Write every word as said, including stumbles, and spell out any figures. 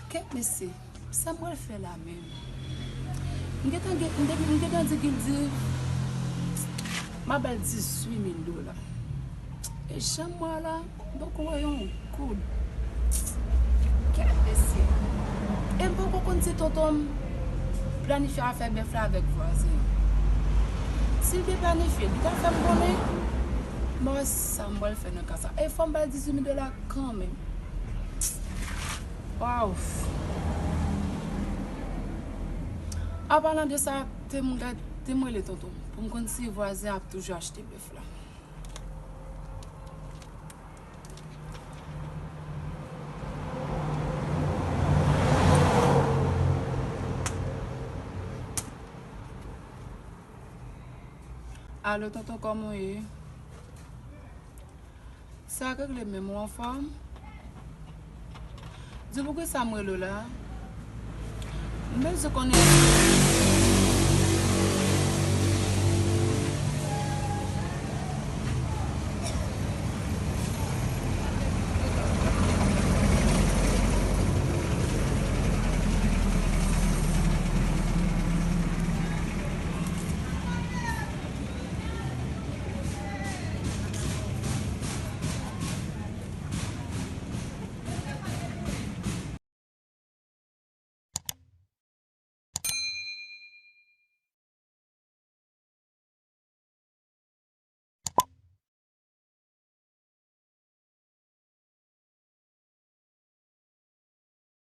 Kèt mesye, sa m pral fè la menm? M gentan gen, m depi m gentan di Gildy m ap ba l dizuit mil dola. E jan m wè la, m poko wè yon goud. Kèt mesye. E m poko konn si tonton m planifye afè bèf la avèk vwazen an. Si l te planifye, li ta fè m konnen. M wè sa m pral fè nan ka sa. E fò m ba l dizuit mil dola kanmenm. Waw. An palan de sa, te m gad, te m rele tonton m pou m konn si vwazen ap toujou achte bèf la. Alo, tonton, kòman w ye? Sa k regle menm, ou anfòm? Di poukisa m rele w la? M bezwen konnen.